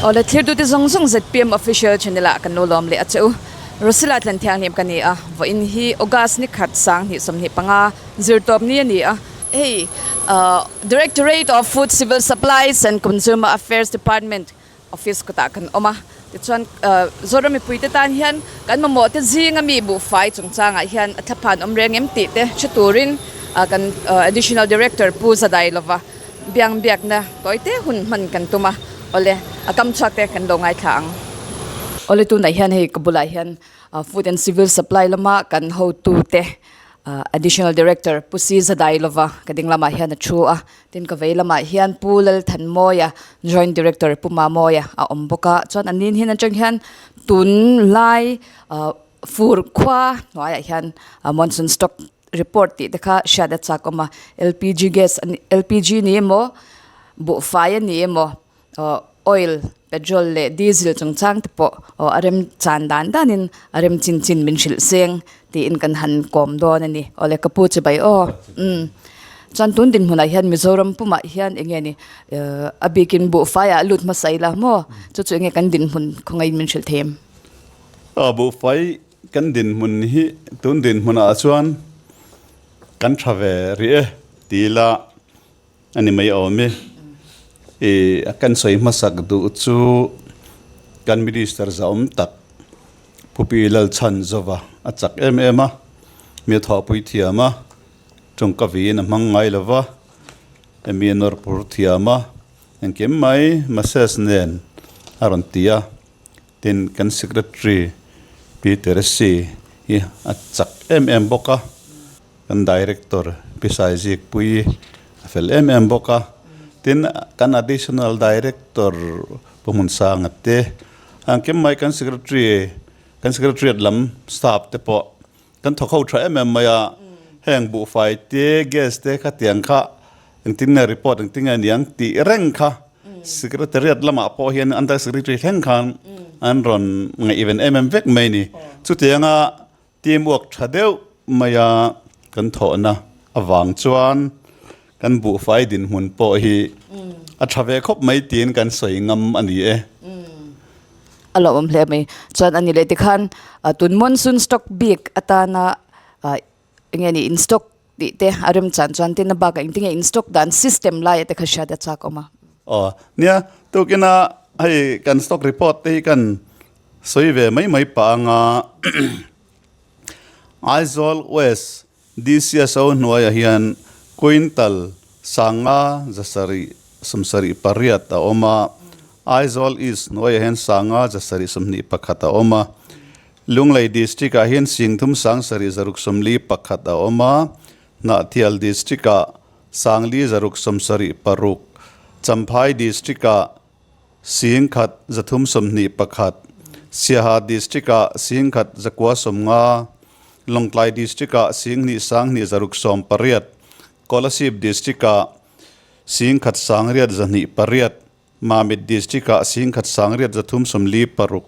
Awle thirtute zawng zawng zpm official channel ah kan lo lawm leh a che u. Rosila tlan thianghlim ka ni a, vawiin hi August ni khat 20 25 zirtawp ni a ni a. Hei Directorate of Food Civil Supplies and Consumer Affairs Department Office kutah kan awm a, tichuan Zoram mipuite tan hian kan mamawh te zinga mi buhfai chungchangah hian a thlaphan awm reng em tih te hre turin kan Additional Director Pu Zadai lova biang biakna tawi te hun hman kan tum a, awle a kam chhuak te kan lo ngaithla ang. Awle tunah hian hei ka bulah hian Food and Civil Supply lama kan hotute Additional Director Pu Si Zadai lova ka ding lamah hian a thu a, Tin ka vei lamah hian Pu Lalthanmawia, Joint Director Pu Mamawia a awm bawk a, chuan an nin hin atang hian tun lai fur khua hnuaiah hian monsoon stock report tih te kha hriat a chak awm a, LPG gas LPG ni emaw buhfai a ni emaw oil petrol leh diesel chungchang te pawh a rem chan dan danin a rem chin chin min hrilh seng tiin kan han kawm dawn a ni. Awle ka pu chi bai aw umm chuan tun dinhmunah hian Mizoram pumah hian eng nge ni a bikin buhfai ah lut hmasa ila maw chu chu eng nge kan dinhmun khawngaih in min hrilh thei em? Aw buhfai kan dinhmun hi tun dinhmunah chuan kan tha ve rih e ti ila A ni mai awm e. I kan sawi hmasak duh chu kan Minister zahawm tak Pu Pi Lalchhan Zova a chak em em a, mi a thawhpui thiam a, tawngka viin a hmang ngai lo va, mi a nawrpur thiam a, engkim mai massage nen a rawn ti a. Tin, kan Secretary Pi Teresi hi a chak em em bawk a, kan Director Pi Saizikpuii a fel em em bawk a, tin, kan Additional Director Pu Hmunsanga te, engkim mai kan Secretary, kan Secretariat lam staff te pawh kan thawk ho tha em em mai a, heng buhfai te, gas te khatiang kha engtin nge report engtin nge niang tih reng kha secretariat lamah pawh hian under secretary thleng khan an rawn ngaihven em em vek mai a ni. Chutianga team work tha deuh maia kan thawhna avang chuan kan buhfai dinhmun pawh hi a tha ve khawp mai tiin kan sawi ngam a ni e. A lawmawm hle mai. Chuan a ni leh tikhan tun monsoon stock bik atana enge ni in stock tih te a rem chan chuan tin a bakah engtinge in stock dan system laia te kha hriat a chak awm a. Aw nia, tukina hei kan stock report te hi kan sawi ve mai mai pah anga Aizawl West DCSO hnuaiah hian quintal sanga zasarih sawmsarih pariat a awm a, Aizawl East hnuaiah hian sanga zasarih 21 a awm a, Lunglei District-ah hian singthum sangsarih zaruk sawmli pakhat a awm a, Hnahthial District-ah sangli zaruk sawmsarih paruk, Champhai District-ah singkhat zathum 21, Siaha District-ah singkhat zakua 50, Lawngtlai District-ah singhnih sanghnih zaruk 18, Kolasib District-ah singkhat sangriat zahnih pariat, Mamit District-ah singkhat sangriat zathum 46,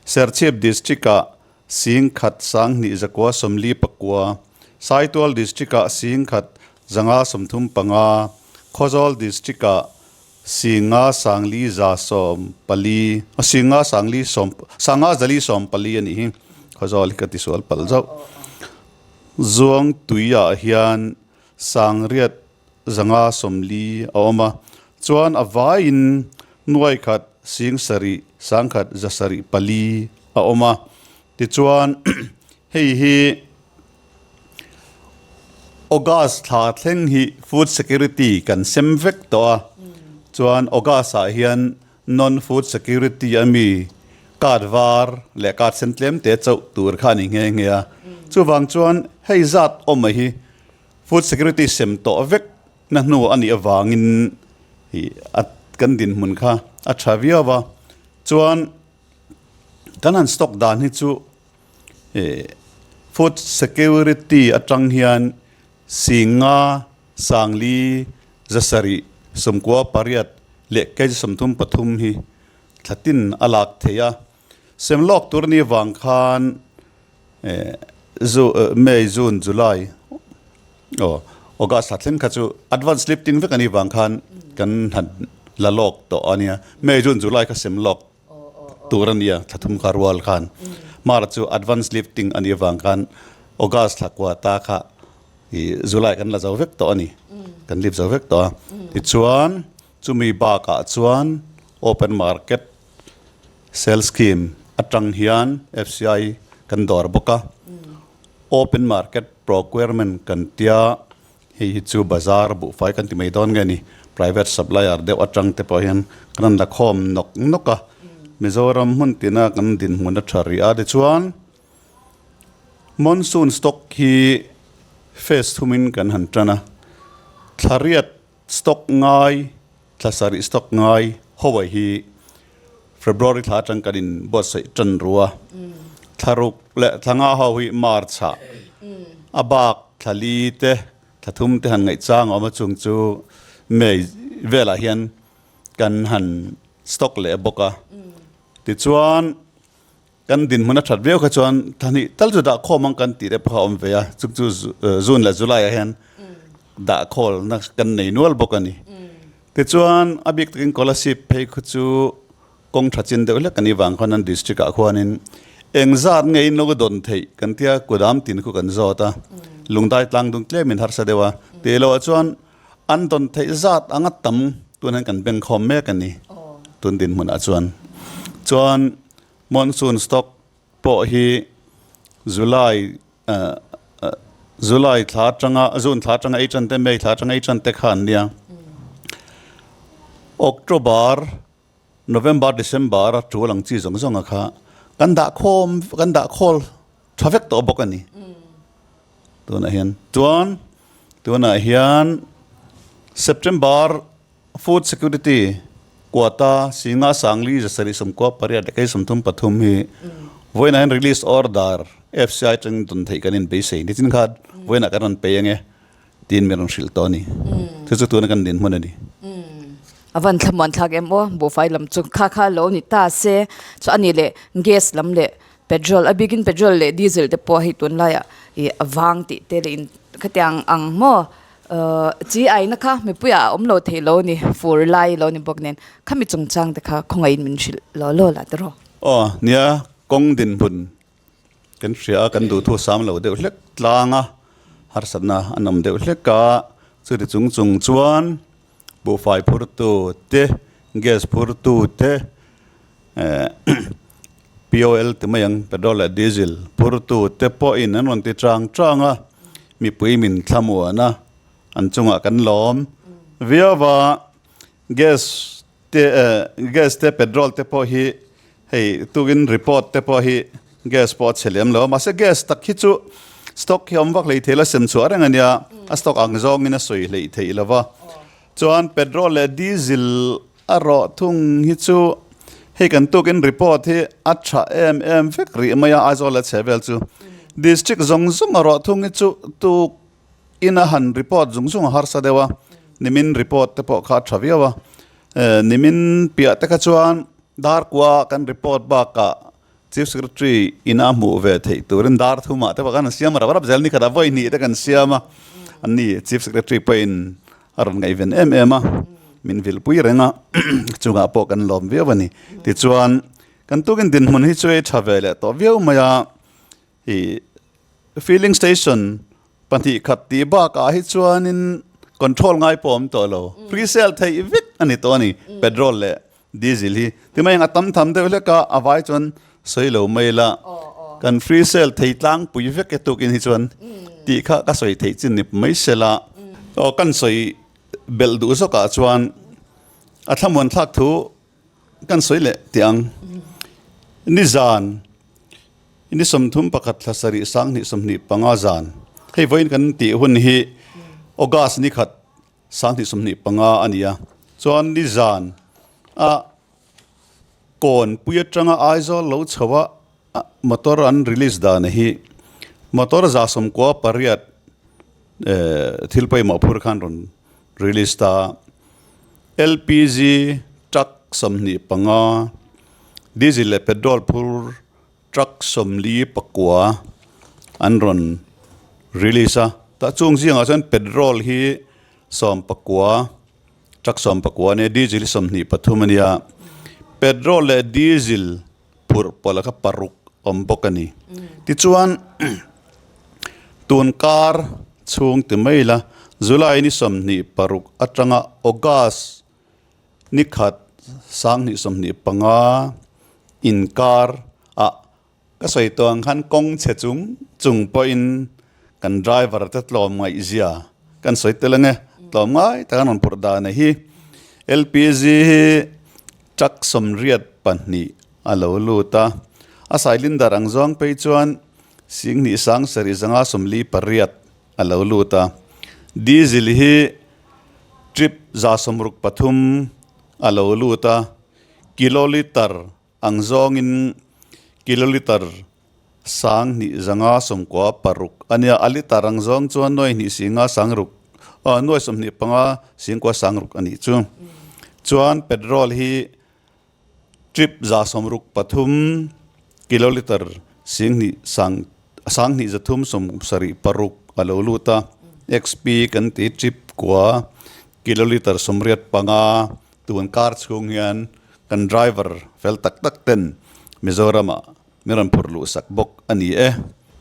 Serchhip District-ah singkhat sanghnih zakua 49, Saitual District-ah singkhat zanga 35, Khawzawl District-ah Singa sangli za 40, singa sangli sawm, sanga zali 40 a nih hi, Khawzawl hi ka tisual palh zauh. Zuang tuiah hian sangriat zanga 40 a awm a, chuan a vaiin nuai khat sing sarih sangkhat 704 a awm a, tichuan hei hi August thla thleng hi food security kan sem vek tawh a, chuan August ah hian non food security a mi card var leh card sen tlem te chauh tur kha a ni nghe nghe a, chuvang chuan hei zat awm a hi food security sem tawh vek na hnu a nih avangin ih a kan dinhmun kha a tha viau a, chuan kan han stock dan hi chu. Food security atang hian Singa, Sangli, 700, 98 leh kg 33 hi thlatin a lak theih a. Sem lawk tur ni vang khan May, June, July, aw August thla thleng kha chu advance slip tin vek a nih vang khan kan han la lawk tawh a nia. May, June, July kha sem lawk tur a nia thla thum kha rual khan. Mar chu advance lifting a nih avang khan August thla kua ta kha ih July kan la zo vek tawh a ni. Kan lift zo vek tawh a. Tichuan chumi bakah chuan open market sale scheme atang hian FCI kan dawr bawk a. Open market procurement kan tia Hei hi chu bazar buhfai kan ti mai dawn nge ni, private supplier deuh atang te pawh hian kan rawn la khawm nawk nawk a, Mizoram hmun tina kan dinhmun a tha rih a, tichuan monsoon stock hi phase thumin kan han tan a, thla riat stock ngai, thla sarih stock ngai ho ah hi February thla atang kan in buatsaih tan ru a, thla ruk leh thla nga ho hi March ah a bak thla li te thla thum te han ngaih chang a awm a chung chu May velah hian kan han stock leh bawk a, tichuan kan dinhmun a that viau kha chuan thla hnih tal chu dah khawm ang kan tih te pawh a awm ve a, chung chu June leh July ah hian dah khawlna kan nei nual bawk a ni. Tichuan, a bik takin Kolasib phei khu chu kawng tha chin deuh hlek a nih vang khuan an district ah khuanin eng zat nge in lo dawn theih kan tia kudam tin khu kan zawt a, lungdai tlang dung tlemin harsa deuh a, tih loh ah chuan an dawn theih zat anga tam tun hian kan beng khawm mek a ni tun dinhmun ah chuan. Chuan monsoon stock pawh hi July July thla atanga June thla atanga ei tan te May thla atanga ei tan te kha an nia. October, November, December a tul ang chi zawng zawng a kha kan dah khawm kan dah khawl tha vek tawh bawk a ni. Tunah hian chuan tunah hian September Food Security Quota Singa Sangli zasarih sawmkua pariat leh kei 33 hi vawiinah hian release order FCI atangin dawn theih kan inbeisei ni chin khan vawiinah kan rawn pei ange tiin min rawn hrilh tawh a ni. Chu chu tuna kan dinhmun a ni. A van thlamuan thlak em aw, buhfai lam chu kha kha lo ni ta se chu a ni leh gas lam leh petrol a bikin petrol leh diesel te pawh hei tunlaiah ih a vang tih te leh in khatiang ang maw Chi aina kha mipuiah a awm lo thei lo ni, fur lai lo ni bawk nen khami chungchang te kha khawngaihin min hrilh law law lah tiraw. Aw nia, kawng dinhmun kan hria a, kan duhthu sam lo deuh hlek tlang a, harsatna an awm deuh hlek a, chuti chung chung chuan buhfai phurtu te, gas phurtu te, POL ti mai ang, petrol leh diesel phurtu te pawhin an rawn ti chang chang a, mipui min thlamuan a, an chungah kan lawm viau a, gas te gas te petrol te pawh hi hei tukin report te pawh hi gas pawh a chhe lem lo a, mahse gas tak hi chu stock hi a awm vak hlei thei lo, sem chhuah reng a nia, a stock ang zawngin a sawi hleih theih lo va, chuan petrol leh diesel A rawh thung hi chu hei kan tukin report hi a tha em em vek rih mai a, Aizawl leh chhehvel chu district zawng zawng a rawh thung hi chu tuk ina han report zung zung a harsa deuh a, nimin report te pawh kha a tha viau a, nimin piah te kha chuan darkua kan report bakah Chief Secretary ina hmuh ve theih turin dar thumah te pawh khan an siam rap rap zel ni khatah vawi hnih te kan siam a, an ni Chief Secretary pawhin a rawn ngaihven em em a, min vilpui reng a, chungah pawh kan lawm viau a ni. Tichuan kan tukin dinhmun hi chu ei tha ve leh tawh viau mai a, ih filling station 2 khat tih bakah hi chuanin control ngai pawh a awm tawh lo, free sale theih vek a ni tawh a ni petrol leh Diesel hi ti mai ang a tam tham deuh hlek a, a vai chuan sawi lo mai la, kan free sale thei tlangpui vek e tukin hi chuan tih kha ka sawi theih chin ni mai se la. Aw kan sawi belh duh zawkah chuan a thlamuan thlak thu kan sawi leh tih ang. Nizan ni 31 thla 7 2025 zan hei vawiin kan tih hun hi August ni khat 2025 a ni a, chuan nizan a kawnpui atanga Aizawl lo chho a motor an release dan hi motor 98 thil pawimawh phur khan rawn release ta a, LPG truck 25, diesel leh petrol phur Truck 49 an rawn release a, tah chung zingah chuan petrol hi 19 Truck 14 a nia, diesel hi 23 a nia. Petrol leh diesel phurh pawlh kha paruk awm bawk a ni. Tichuan tun kar chhung ti mai ila July ni 26 atanga August ni khat 2025 inkar ah Ka sawi tawh ang khan kawng chhe chung chung pawhin kan driver te tlawm ngaih zia kan sawi tel ang e, tlawm ngai tak an rawn phurh dan a hi. LPG hi truck 82 a lo lut a, a cylinder ang zawng phei chuan 27,748 a lo lut a, diesel hi trip 163 a lo lut a, kiloliter Ang zawngin kiloliter 2596 a nia, a liter ang zawng chuan nuai hnih singa sangruk, aw nuai 25 singkua sangruk a nih chu. Chuan petrol hi trip 163 kiloliter singhnih sang 2376 a lo lut a, XP kan ti trip kua kiloliter 85 Tun kar chhung hian kan driver fel tak tak ten Mizoramah min rawn phurh luh sak bawk a ni e.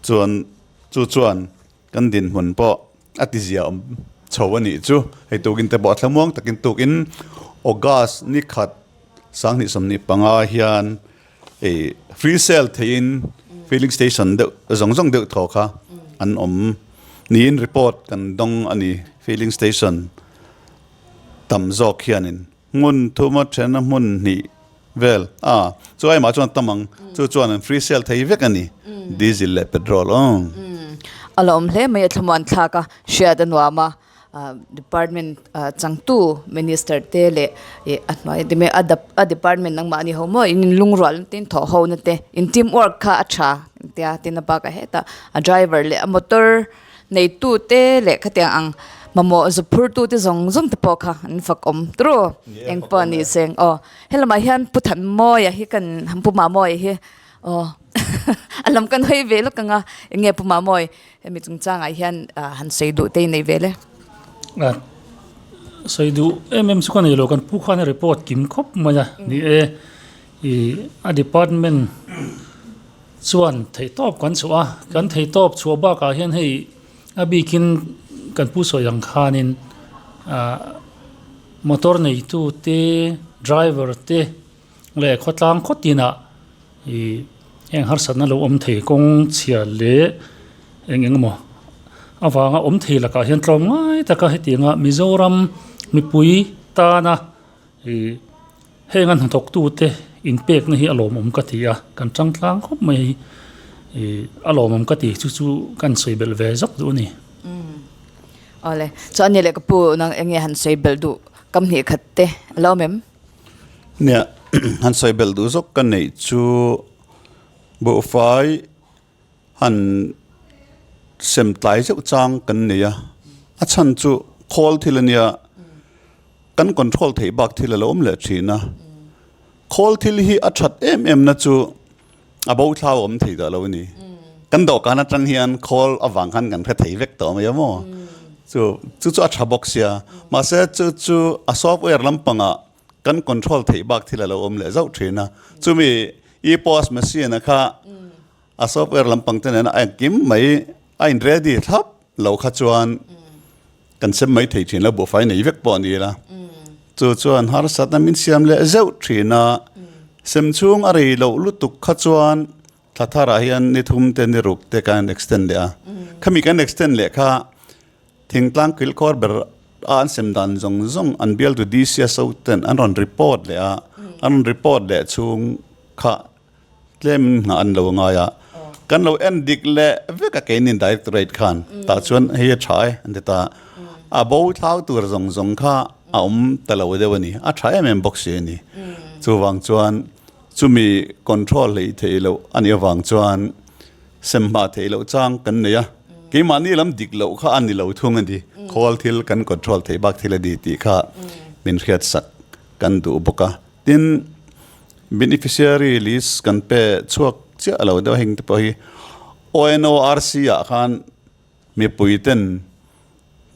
Chuan chu chuan kan dinhmun pawh a ti zia awm chho a nih chu. Hei tukin te pawh a thlamuang takin tukin August ni khat 2025 hian ei free sale theihin filling station deuh zawng zawng deuh thaw kha an awm niin report kan dawng a ni filling station. Tam zawk hianin hmun thuma thena hmun hnih vel a chu aimah chuan tam ang chu chuan an free sale thei vek a ni diesel leh petrol aw. A la awm hle mai a thlamuan thlak a hriat a nuam a department changtu minister te leh a hnuai te mai a department nangmah ni ho maw in lungrual na te in thawh ho na te in team work kha a tha tia tin a bakah hetah a driver leh a motor Neitu te leh khatiang ang mamawh zu phurtu te zawng zawng te pawh kha an fak awm turu eng pawh ni seng aw helamah hian Pu Thanmawia hi kan Pu Mamawia hi aw a lam kan hawi ve lawk ang a eng nge Pu Mamawi hemi chungchangah hian han sawi duh te i nei ve le. Sawi duh em em chu ka nei lo kan pu khan a report kim khawp mai a ni e ih a department Chuan theihtawp kan chhuah a, kan theihtawp chhuah bakah hian hei a bikin kan pu sawi ang khanin ah motor neitu te driver te leh khawtlang khaw tinah ih heng harsatna lo awm thei kawng chhia leh eng eng emaw avanga awm thei lakah hian tlawmngai taka hetianga Mizoram mipui tana Ih heng a hnathawktute inpekna hi a lawmawm ka ti a, kan tang tlang khawp mai hi ih a lawmawm ka ti chu chu kan sawi belh ve zawk duh a ni. Awle, chuan ni leh ka pu nang eng nge han sawi belh duh kam hnih khat te a lo awm em? Nia, han sawi belh duh zawk ka neih chu buhfai han sem tlai zeuh chang kan nei a, a chhan chu khawl thil a nia, kan control theih bak thil a lo awm leh thin a, khawl thil hi a that em em na chu a bo thlau awm thei tawh lo a ni, kan dawhkan atang hian khawl avang khan kan hre thei vek tawh mai a maw, chu chu chu a tha bawk sia, mahse chu chu a software lampangah kan control theih bak thil a lo awm leh zauh thin a, chumi e-post machine a kha a software lampang te nena a engkim mai a in ready thlap lo kha chuan kan sem mai thei thin lo buhfai nei vek pawh a ni la, chu chuan harsatna min siam leh zeuh thin a, sem chhung a rei loh lutuk kha chuan thla tharah hian ni thum te ni ruk te kan extend leh a, khami kan extend leh kha Thingtlang kilkhawr ber a an sem dan zawng zawng an bialtu DCSO ten an rawn report leh a, an rawn report leh chhung kha tlem in nghah an lo ngai a, kan lo en dik leh vek a keinin directorate khan tah chuan hei a tha e an ti ta, a bo thlau tur zawng zawng kha a awm ta lo deuh a ni, a tha em em bawk si a ni. Chuvang chuan chumi control hleih theih loh a nih avang chuan Sem hma theih loh chang kan nei a, keimahni lam dik loh kha a ni lo thung a ni. Khawl thil kan control theih bak thil a ni tih kha min hriatsak kan duh bawk a. Tin, beneficiary list kan pe chhuak chiah lo deuh heng te pawh hi ONORC ah khan mipui ten.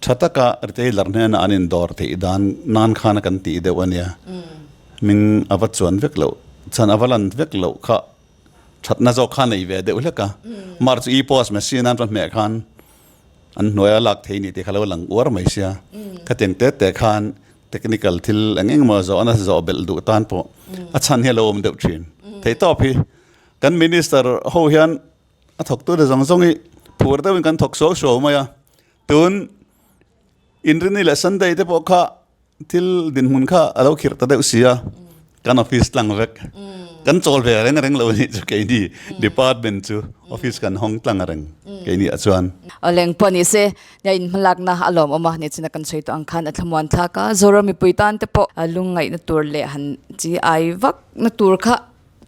Tha taka retailer hnena an indawr theih dan nan khan a kan tih deuh a nia. Hming a va chuan vek loh, chhan a va lan vek loh kha thatna zawk kha nei ve deuh hlek a. Mar chu e-post machine an va hmeh khan an hnuaia lak thei ni tih kha lo lang uar mai sia. Khatiang te te khan technical thil eng eng emaw zawhna zawh belh duh tan pawh a chhan hi a lo awm deuh thin. Theihtawp hi kan minister ho hian a thawktute zawng zawng hi phur deuhin kan thawk suau suau mai a. Tun Inrinni leh Sunday te pawh kha thil dinhmun kha a lo khirh ta deuh si a, kan office tlang vek. Kan chawl ve reng reng lo a nih chu keini department chu office kan hawng tlang reng keini ah chuan. Aw leng pawh ni se, nia inhmalakna a lawmawm a, nichina kan sawi tawh ang khan a thlamuan thlak a, Zoram mipui tan te pawh lungngaihna tur leh han chi ai vak na tur kha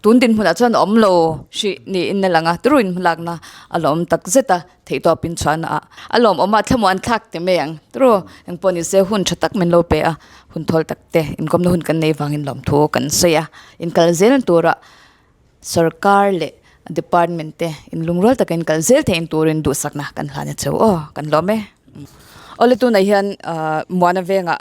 Tun dinhmunah chuan a awm lo hrih niin a lang a, turu inhmalakna a la awm tak zet a, theihtawp in chhuahna ah a lawmawm a, thlamuan thlak ti mai ang. Turu engpawh ni se hun tha tak min lo pe a, hun thawl tak te inkawmna hun kan nei vangin lawmthu kan sawi a, inkal zel tura sorkar leh department te inlungrual taka inkal zel theih turin duhsakna kan hlan a cheu aw, kan lawm e. Awle tunah hian ah Muana vengah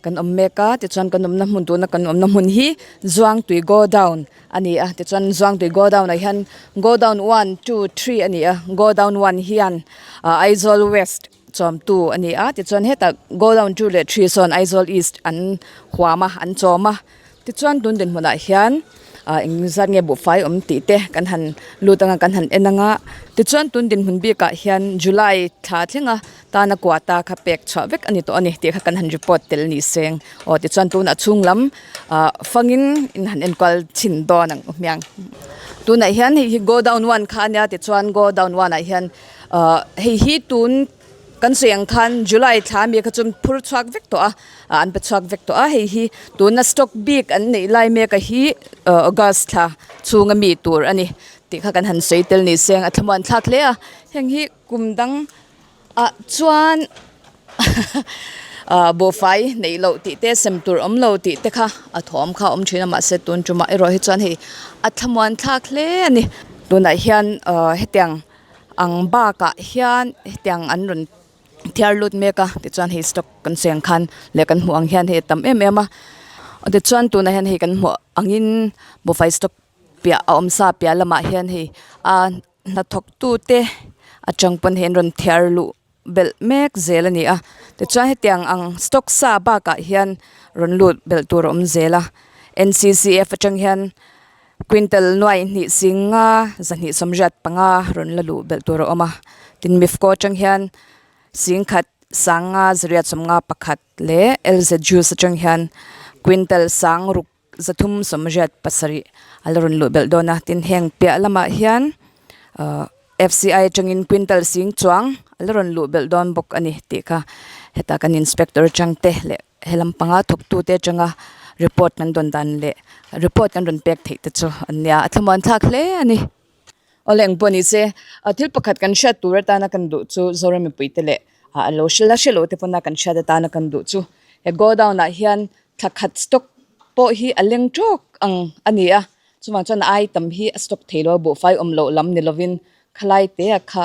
Kan awm mek a, tichuan kan awmna hmun tuna kan awmna hmun hi Zuangtui Godown a ni a, tichuan Zuangtui Godown ah hian Godown one, two, three a ni a, Godown one hian ah Aizawl West chawmtu a ni a, tichuan hetah Godown two leh three sawn Aizawl East an huam a, an chawm a, tichuan tun dinhmunah hian ah eng zat nge buhfai awm tih te kan han lut anga kan han en anga tichuan tun dinhmun bikah hian July thla thlenga tana quota kha pek chhuah vek a ni tawh a ni tih kha kan han report tel ni seng aw tichuan tunah chhung lam ah fangin in han enkual chhin dawn ang hmiang tunah hian hei hi go down one kha a nia tichuan go down one ah hian ah hei hi tun. Kan sawi ang khan July thla mi kha chuan phur chhuak vek tawh a, ah an pe chhuak vek tawh a, hei hi tuna stock bik an neih lai mek a hi August thla chhunga mi tur a ni tih kha kan han sawi tel ni se a thlamuan thlak hle a, heng hi kum dang ah chuan ah buhfai neih loh tih te sem tur awm lo tih te kha a thawm kha a awm thin a mahse tun tumah erawh hi chuan hei a thlamuan thlak hle a ni tunah hian ah hetiang. Ang bakah hian hetiang an rawn thiar lut mek a tichuan hei stock kan sawi ang khan leh kan hmuh ang hian hei a tam em em a tichuan tunah hian hei kan hmuh angin buhfai stock piah a awm sa piah lamah hian hei a hnathawk tute atang pawn hei an rawn thiar luh belh mek zel a ni a tichuan hetiang ang stock sa bakah hian rawn lut belh tur a awm zel a N_C_C_F atang hian. Quintal nuai hnih singa zahnih sawmriat panga rawn la luh belh tur a awm a, tin Mifco atang hian singkhat sanga zariat sawmnga pakhat leh LZ juice atang hian quintal sang ruk zathum sawmriat pasarih a la rawn luh belh dawn a, tin heng piah lamah hian ahh F_C_I atangin quintal sing chuang a la rawn luh belh dawn bawk a ni tih kha heta kan inspector atang te leh. He lam panga thawktute atanga report kan dawn dan leh report kan rawn pek theih te chu an nia a thlamuan thlak hle a ni. Awle eng pawh ni se a thil pakhat kan hriat tur atana kan duh chu Zoram mipui te leh a lo hre la hre lo te pawna kan hriat atana kan duh chu he godown ah hian thla khat stock pawh hi a leng tawk ang a ni a chuvang chuan a item hi a stock thei lo a buhfai awm loh lam ni lovin khalai te ah kha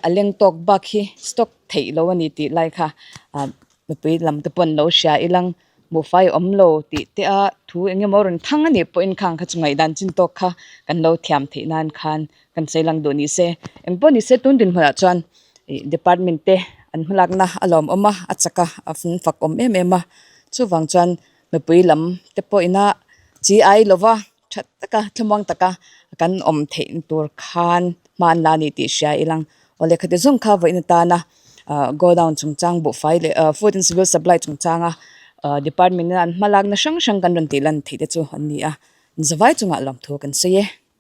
a leng tawk bak hi stock theih lo a ni tih lai kha ah. Mipui lam te pawh an lo hria ilang buhfai awm lo tih te a thu eng emaw rawn thang a nih pawhin khang kha chu ngaihdan chin tawk kha kan lo thiam theih nan khan kan sawi lang duh ni se eng pawh ni se tun dinhmunah chuan ih department te an hmalakna a lawmawm a a chak a a fak awm em em a chuvang chuan mipui lam te pawh ina chi ai lova tha taka thlamuang taka kan awm theih tur khan hma an la a ni tih hria ilang aw lehkha ti zawng kha vawiin atana ah godown chungchang buhfai leh ah food and civil supply chungchanga ah department in an hma lakna hrang hrang kan rawn tih lan theih te chu an ni a zavai chungah lawmthu kan sawi e.